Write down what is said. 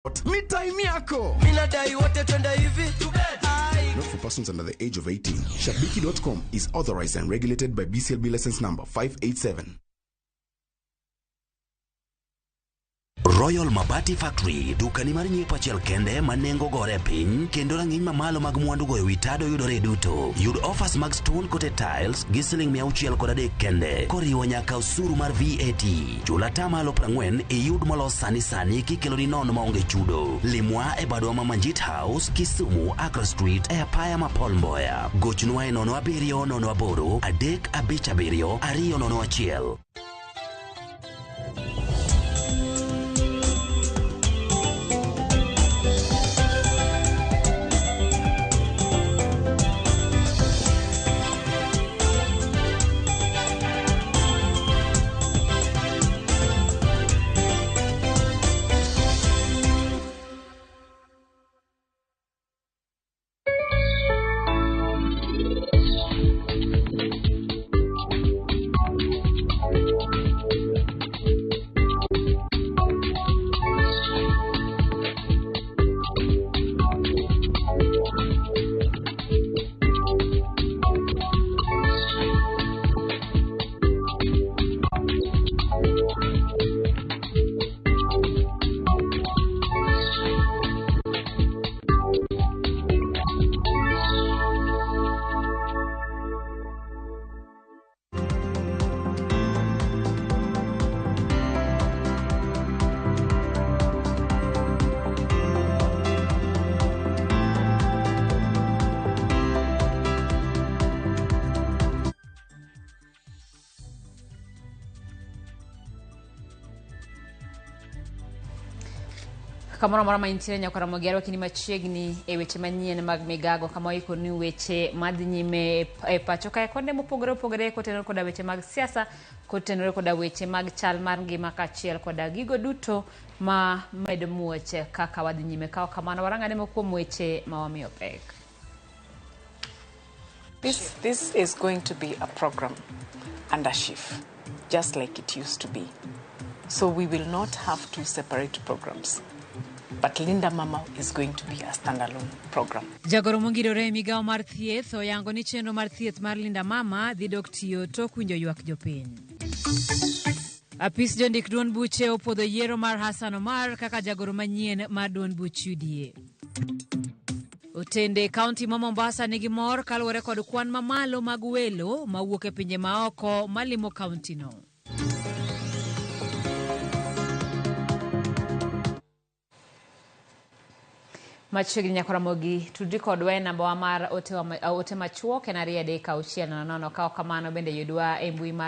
Ni time yako. Mimi nadai wote twende hivi. Ai. Not for persons under the age of 18. Shabiki.com is authorized and regulated by BCLB license number 587. Royal Mabati Factory, dukani mar nyiepo achiel kende ma nengo gore piny kendo rang'iny mamalo mag mwandu goyo wi tado yudore duto. Yud offers mag stone coated tiles gi siling 603 kende koriwo nyaka osuru mar VAT. Chul atamalo 40 iyud molos sani sani kikeloni nono maonge chudo. Limwa e badwa ma Manjit House, Kisumu, Accra Street e apaya ma Paul Mboya. Gochnwa e 07 08 357 201. Kamoro amora ma intiere nyaka Ramogi arwaki ni machiegni e weche manyien mag migago kama waiko ni weche madhi nyime e pacho kae konde mopogore opogore kotenore koda weche mag siasa, kotenore koda weche mag chal mar ngima kaachiel koda gigo duto ma medo muoch kaka wadhi nyime. Kawo kamano warang'ane moko kuom weche ma wamiyo pek. This is going to be a program under SHIF, just like it used to be. So we will not have two separate programs. But Linda Mama is going to be a standalone program. Jagoro mongirore e migawo mar thieth oyango ni chenro mar thieth mar Linda Mama dhi dok tiyo tok winjo ywak jopiny. Apis jondik duond buche opuodho yiero mar Hassan Omar kaka jagoro manyien mar duond buch UDA. Otende kaunti ma Mombasa nigi mor kaluwore kod kwan mamalo mag welo mawuok e pinje maoko malimo kauntino. Machiegni nyaka Ramogi, tudri kodwa e namba wa mar ote, ote machuok en 2 3 6 0 0. Ka ok kamano bende yudwa e mbui mar